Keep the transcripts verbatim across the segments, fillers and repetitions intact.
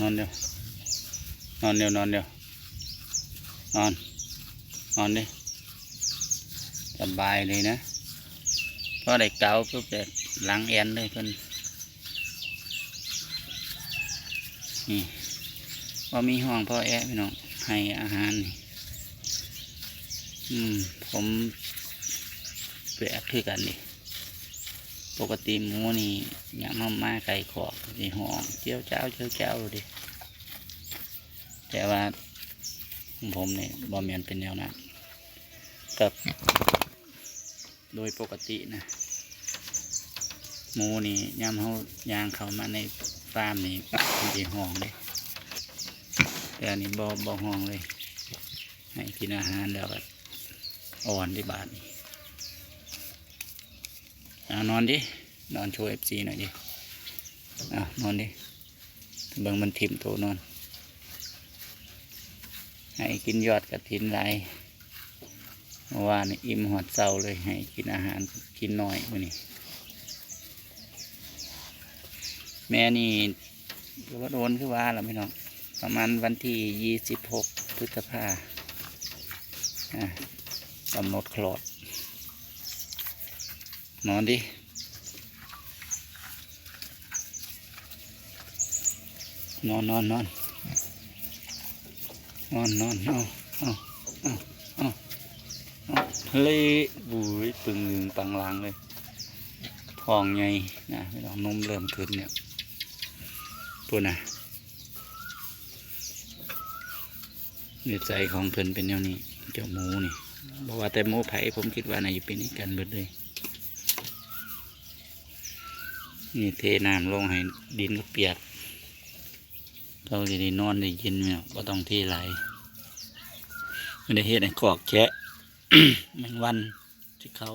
นอนเร็ว นอนเร็ว นอนเร็ว นอน นอนดิ สบายเลยนะ เพราะได้เกาปุ๊บแบบหลังแอนเลยเพิ่น นี่ พอมีห้องพ่อแอะพี่น้อง ให้อาหารนี่ อืม ผมแปลกคือกันนี่ ปกติหมูนี่ ยามเฮามาไกลคอก สิฮ้อง เจี๊ยวจ้าว เจี๊ยวจ้าวเด้ แต่ว่าของผมนี่ บ่แม่นเป็นแนวนั้น กับ โดยปกตินะ หมูนี่ ยามเฮาย่างเข้ามาในฟาร์มนี่ มันสิฮ้องเด้ แต่อันนี้บ่ บ่ฮ้องเลย ให้กินอาหารแล้วก็อ่อนที่บาดนี่ เอานอนดิ นอนโชว์เอฟซีหน่อยดิ เอานอนดิ เบิ่งมันถิ่มโตนอน ให้กินยอดกระถินหลาย เมื่อวานนี่อิ่มฮอดเช้าเลย ให้กินอาหารกินน้อยมื้อนี้ แม่นี่ก็บ่โดนคือว่าล่ะพี่น้อง ประมาณวันที่ยี่สิบหกพฤษภา อ่ะ กำหนดคลอด นอนดิ นอน นอน นอน นอน นอน เอา เอา เอา เอา เอา เฮ้ย บุ้ย ปึงลึงปังลังเลย ท้องใหญ่นะ พี่น้อง นมเริ่มขึ้นเนี่ย พูดนะ นิสัยของเพิ่นเป็นแนวนี้ เจ้าหมูนี่ บ่ว่าแต่หมูไผ ผมคิดว่าน่าจะเป็นคือกันเบิดเลย นี่เทน้ำลงให้ดินก็เปียก เขาสิได้นอนได้เย็นแม่นบ่ต้องเทหลาย มันได้เฮ็ดให้คอกแคะ แมงวันสิเข้า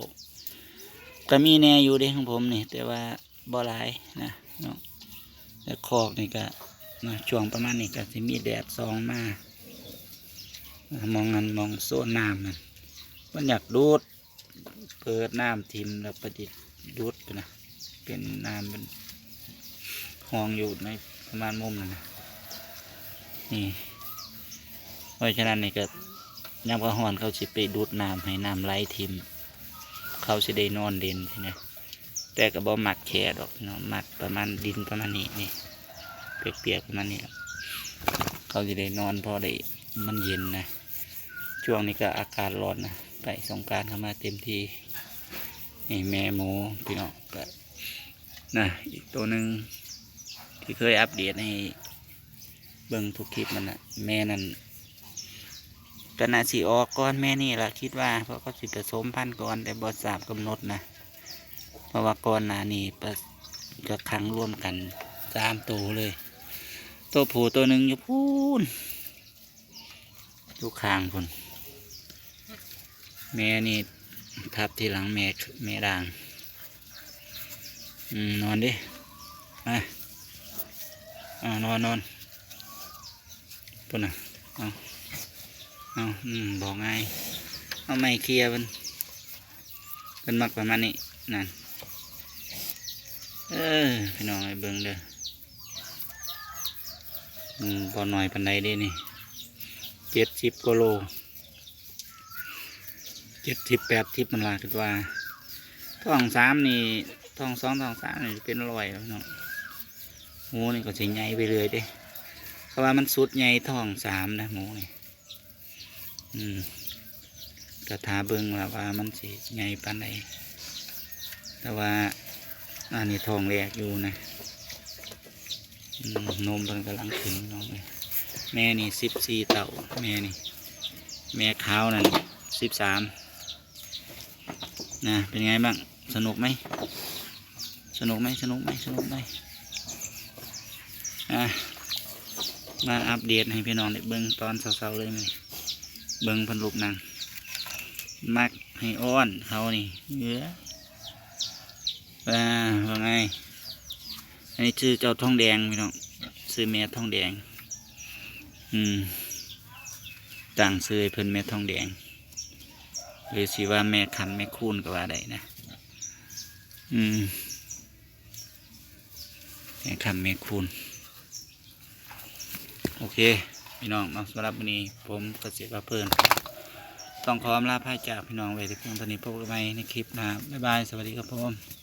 ก็มีแน่อยู่เด้ของผมนี่ แต่ว่าบ่หลายนะเนาะ แต่คอกนี่ก็นะ ช่วงประมาณนี้ก็สิมีแดดส่องมา หม่องนั้นหม่องโซนน้ำนั่น มันอยากดูด เปิดน้ำถิ่มแล้วไปติดดูดไปนะ เป็นน้ำเป็นห้องอยู่ในประมาณมุมนั่นนะ นี่ เพราะฉะนั้นนี่ก็ ยามเขาฮ้อนเขาสิไปดูดน้ำให้น้ำไหลถิ่ม เขาสิได้นอนเล่นสินะ แต่ก็บ่มักแคะดอกพี่น้อง มักประมาณดินประมาณนี้นี่ เปียกๆประมาณนี้ เขาสิได้นอนพอได้ มันเย็นนะ ช่วงนี้ก็อากาศร้อนนะ ใกล้สงกรานต์เข้ามาเต็มที นี่แม่หมูพี่น้อง ก็นะ อีกตัวหนึ่งที่เคยอัปเดตให้เบิ่งทุกคลิปมันน่ะ แม่นั่นก็น่าสิออกก่อนแม่นี่ล่ะ คิดว่า เพราะเขาสิผสมพันธุ์ก่อน แต่บ่ทราบกำหนดนะ เพราะว่าก่อนหน้านี้ปะ ก็ขังรวมกันสามตัวเลย ตัวผู้ตัวหนึ่งอยู่พู้น อยู่ข้างพู้น แม่นี่ทับทีหลังแม่ แม่ด่าง อืม นอนดิ มา อ่า นอน นอน พู้นน่ะ เอา เอา อืม บอกง่าย เอาไม้เคลียร์มัน เพิ่นมักประมาณนี้ นั่น เออ พี่น้องเอ้ย เบิ่งเด้อ อืม บ่น้อยปานใดเด้นี่ เจ็ดสิบกว่าโล เจ็ดสิบ แปดสิบ มันล่ะ คิดว่า ท้องสามนี่ ท้องสอง ท้องสามนี่เป็นร้อยแล้วเนาะ หมูนี่ก็สิใหญ่ไปเรื่อยเด้ เพราะว่ามันสุดใหญ่ท้องสามนะ หมูนี่ อืม ก็ถ้าเบิ่งล่ะว่ามันสิใหญ่ปานใด แต่ว่าอันนี้ท้องแรกอยู่นะ อืม นมเพิ่นกำลังขึ้นน้องเอ้ย แม่นี่สิบสี่เต้า แม่นี่ แม่ขาวนั่นสิบสาม นะ เป็นไงบ้าง สนุกไหม สนุกไหม สนุกไหม สนุกไหม อ่ะ มาอัปเดตให้พี่น้องได้เบิ่งตอนเช้าๆเลยมื้อนี้ เบิ่งเพิ่นลุกนั่ง มักให้อ้อนเขานี่ เอ้อ อ่า ว่าไง อันนี้ชื่อเจ้าทองแดงพี่น้อง ชื่อแม่ทองแดง อืม ตั้งชื่อให้เพิ่นแม่ทองแดง หรือสิว่าแม่คำแม่คูณก็ว่าได้นะ อืม แม่คำแม่คูณ โอเค พี่น้องเนาะ สำหรับมื้อนี้ผมเกษตรพาเพลิน ต้องขออำลาพาจากพี่น้องไว้แต่เพียงเท่านี้ พบกันใหม่ในคลิปหน้า บ๊ายบาย สวัสดีครับผม